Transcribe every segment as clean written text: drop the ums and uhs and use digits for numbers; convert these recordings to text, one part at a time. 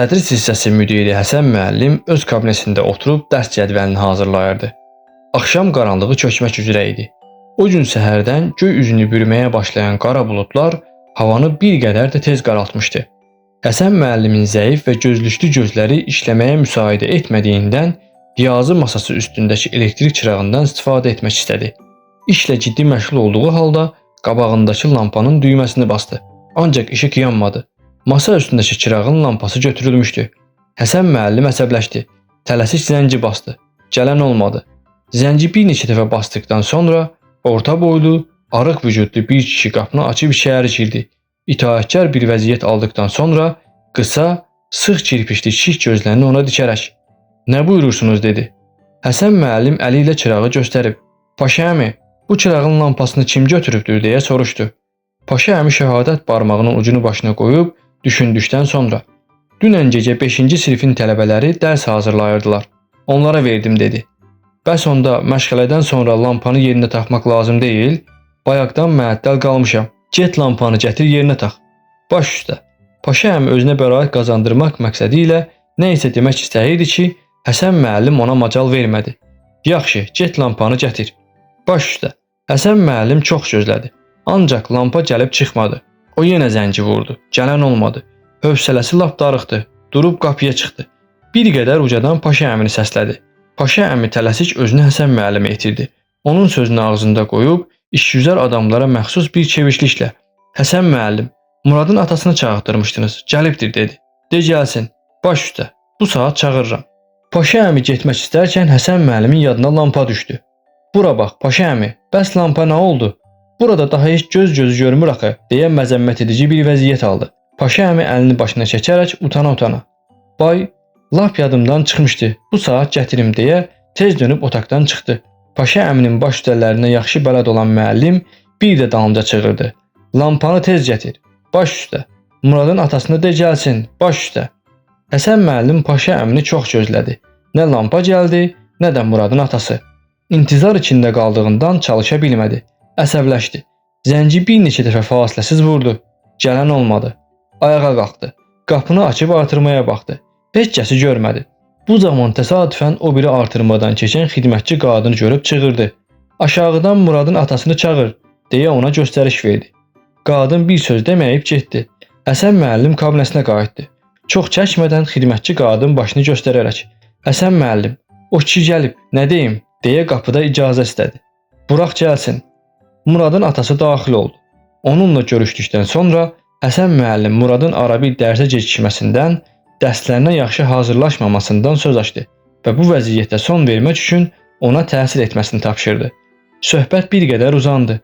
Tədris hissəsi müdiri Həsən müəllim öz kabinetində oturub dərs cədvəlini hazırlayırdı. Axşam qaranlığı çökmək üzrə idi. O gün səhərdən göy üzünü bürüməyə başlayan qara buludlar havanı bir qədər də tez qaraltmışdı. Həsən müəllimin zəif və gözlüklü gözləri işləməyə müsaidə etmədiyindən yazı masası üstündəki elektrik çırağından istifadə etmək istədi. İşlə ciddi məşğul olduğu halda qabağındakı lampanın düyməsini basdı. Ancaq işıq yanmadı. Masa üstündəki çırağın lampası götürülmüşdü. Həsən müəllim əsəbləşdi. Tələsik zəngi basdı. Gələn olmadı. Zəngi bir neçə dəfə basdıqdan sonra orta boylu, arıq vücudlu bir kişi qapını açıb içəri girdi. İtaətkar bir vəziyyət aldıqdan sonra qısa, sıx kirpiçli şiş gözlərini ona dikərək "Nə buyurursunuz?" dedi. Həsən müəllim əli ilə çırağı göstərib "Paşa əmi, bu çırağın lampasını kim götürübdür?" deyə soruşdu. Paşa əmi şəhadət barmağının ucunu başına qoyub düşündükdən sonra "Dünən gecə 5-ci sinifin tələbələri dərs hazırlayırdılar. Onlara verdim" dedi. Bəs onda məşğələdən sonra lampanı yerinə taxmaq lazım deyil? Bayaqdan məəttəl qalmışam. Get lampanı gətir yerinə tax. Baş üstə. Paşa əmi özünə bəraət qazandırmaq məqsədi ilə nə isə demək istəyirdi ki, Həsən müəllim ona macal vermədi. Yaxşı, get lampanı gətir. Baş üstə. Həsən müəllim çox gözlədi. Ancaq lampa gəlib çıxmadı. O yenə zəngi vurdu. Gələn olmadı. Hövsələsi lap darıxdı. Durub qapıya çıxdı. Bir qədər ucadan Paşa əmini səslədi. Paşa əmi tələsik özünü Həsən müəllimə itirdi. Onun sözünü ağzında qoyub işgüzar adamlara məxsus bir çevikliklə "Həsən müəllim, Muradın atasını çağırtdırmışdınız. Gəlibdir" dedi. De gəlsin. Baş üstə. Bu saat çağırıram. Paşa əmi getmək istərkən Həsən müəllimin yadına lampa düşdü. Bura bax, Paşa əmi, bəs lampa nə oldu? Burada daha heç göz gözü görmür axı, deyə məzəmmət edici bir vəziyyət aldı. Paşa əmi əlini başına çəkərək utana-utana "Bay, lap yadımdan çıxmışdı. Bu saat gətirim" deyə tez dönüb otaqdan çıxdı. Paşa əminin baş üstələrinə yaxşı bələd olan müəllim bir də dalınca çığırdı. Lampanı tez gətir. Baş üstə. Muradın atasını de gəlsin. Baş üstə. Həsən müəllim Paşa əmini çox gözlədi. Nə lampa gəldi, nə də Muradın atası. İntizar içində qaldığından çalışa bilmədi. Əsəbləşdi. Zəngi bir neçə dəfə fasiləsiz vurdu. Gələn olmadı. Ayağa qalxdı. Qapını açıb artırmaya baxdı. Heç kəsi görmədi. Bu zaman təsadüfən o biri artırmadan keçən xidmətçi qadını görüb çığırdı. Aşağıdan Muradın atasını çağır, deyə ona göstəriş verdi. Qadın bir söz deməyib getdi. Həsən müəllim kabinəsinə qayıtdı. Çox çəkmədən xidmətçi qadın başını göstərərək "Həsən müəllim, o kişi gəlib, nə deyim?" deyə qapıda icazə istədi. Burax gəlsin. Muradın atası daxil oldu. Onunla görüşdükdən sonra Həsən müəllim Muradın arabir dərsə gecikməsindən, dərslərinə yaxşı hazırlaşmamasından söz açdı və bu vəziyyətə son vermək üçün ona təhsil etməsini tapşırdı. Söhbət bir qədər uzandı.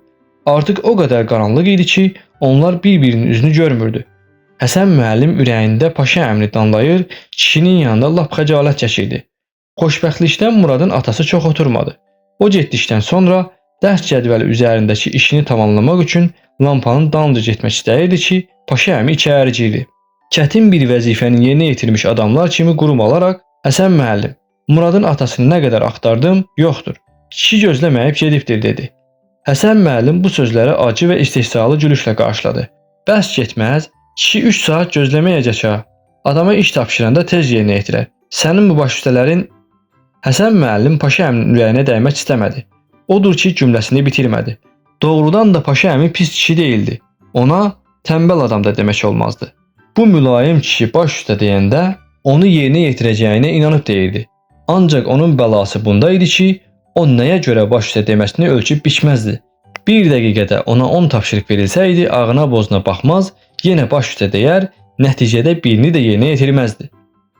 Artıq o qədər qaranlıq idi ki, onlar bir-birinin üzünü görmürdü. Həsən müəllim ürəyində Paşa əmini danlayır, kişinin yanında lap xəcalət çəkirdi. Xoşbəxtlikdən Muradın atası çox oturmadı. O getdikdən sonra dərs cədvəli üzərindəki işini tamamlamaq üçün lampanın dalınca getmək istəyirdi ki, Paşa əmi içəri girdi. Çətin bir vəzifəni yerinə yetirmiş adamlar kimi qurum alaraq "Həsən müəllim, Muradın atasını nə qədər axtardım, yoxdur. Kişi gözləməyib gedibdir" dedi. Həsən müəllim bu sözləri acı və istehzalı gülüşlə qarşıladı. Bəs getməz, kişi 3 saat gözləməyəcək ha. Adama iş tapşıranda tez yerinə yetirər. Sənin bu baş üstələrin. Həsən müəllim Paşa əminin ürəyinə dəymək istəmədi. Odur ki, cümləsini bitirmədi. Doğrudan da Paşa əmi pis kişi deyildi. Ona tənbəl adam da demək olmazdı. Bu mülayim kişi baş üstə deyəndə onu yerinə yetirəcəyinə inanıb deyirdi. Ancaq onun bəlası bunda idi ki, o nəyə görə baş üstə deməsini ölçüb biçməzdi. Bir dəqiqədə ona 10 tapşırıq verilsəydi, ağına bozuna baxmaz, yenə baş üstə deyər, nəticədə birini də yerinə yetirməzdi.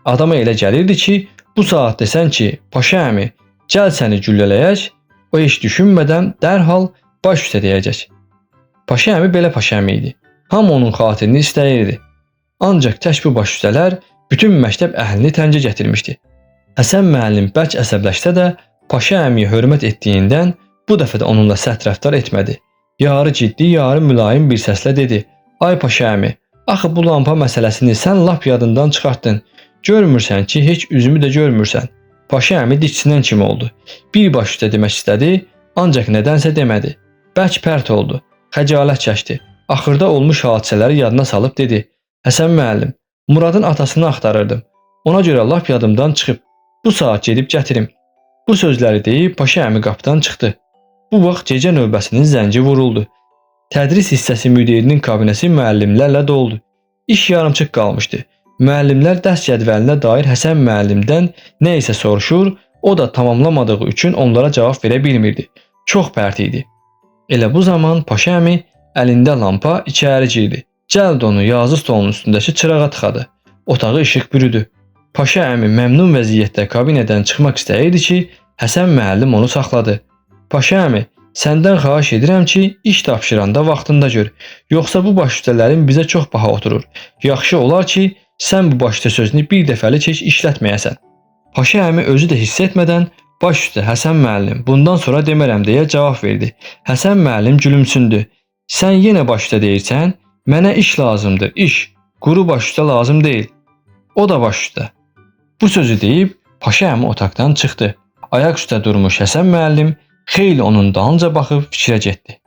Adama elə gəlirdi ki, bu saat desən ki, Paşa əmi, gəl səni güllələyək, o heç düşünmədən dərhal baş üstə deyəcək. Paşa əmi belə Paşa əmi idi. Hamı onun xatirini istəyirdi. Ancaq tək bu baş üstələr bütün məktəb əhlini təngə gətirmişdi. Həsən müəllim bərk əsəbləşsə də Paşa əmiyə hörmət etdiyindən bu dəfə də onunla sərt rəftar etmədi. Yarı ciddi, yarı mülayim bir səslə dedi: "Ay Paşa əmi, axı bu lampa məsələsini sən lap yadından çıxartdın. Görmürsən ki, heç üzümü də görmürsən." Paşa əmi diksinən kimi oldu. Bir baş üstə demək istədi, ancaq nədənsə demədi. Bərk pərt oldu. Xəcalət çəkdi. Axırda olmuş hadisələri yadına salıb dedi: "Həsən müəllim, Muradın atasını axtarırdım. Ona görə lap yadımdan çıxıb. Bu saat gedib gətirim. Bu sözləri deyib Paşa əmi qapıdan çıxdı. Bu vaxt gecə növbəsinin zəngi vuruldu. Tədris hissəsi müdirinin kabineti müəllimlərlə doldu. İş yarımçıq qalmışdı. Müəllimlər dərs cədvəlinə dair Həsən müəllimdən nə isə soruşur, o da tamamlamadığı üçün onlara cavab verə bilmirdi. Çox pərt idi. Elə bu zaman Paşa əmi əlində lampa içəri girdi. Cəld onu yazı stolunun üstündəki çırağa tıxadı. Otağı işıq bürüdü. Paşa əmi məmnun vəziyyətdə kabinədən çıxmaq istəyirdi ki, Həsən müəllim onu saxladı. Paşa əmi, səndən xahiş edirəm ki, iş tapşıranda vaxtında gör. Yoxsa bu baş üstələrin bizə çox baha oturur. Yaxşı olar ki, sən bu baş üstə sözünü bir dəfəlik heç işlətməyəsən. Paşa əmi özü də hiss etmədən baş üstə Həsən müəllim, bundan sonra demərəm deyə cavab verdi. Həsən müəllim gülümsündü. Sən yenə baş üstə deyirsən? Mənə iş lazımdır, iş. Quru baş üstə lazım deyil. O da baş üstə. Bu sözü deyib Paşa əmi otaqdan çıxdı. Ayaq üstə durmuş Həsən müəllim xeyli onun dalınca baxıb fikrə getdi.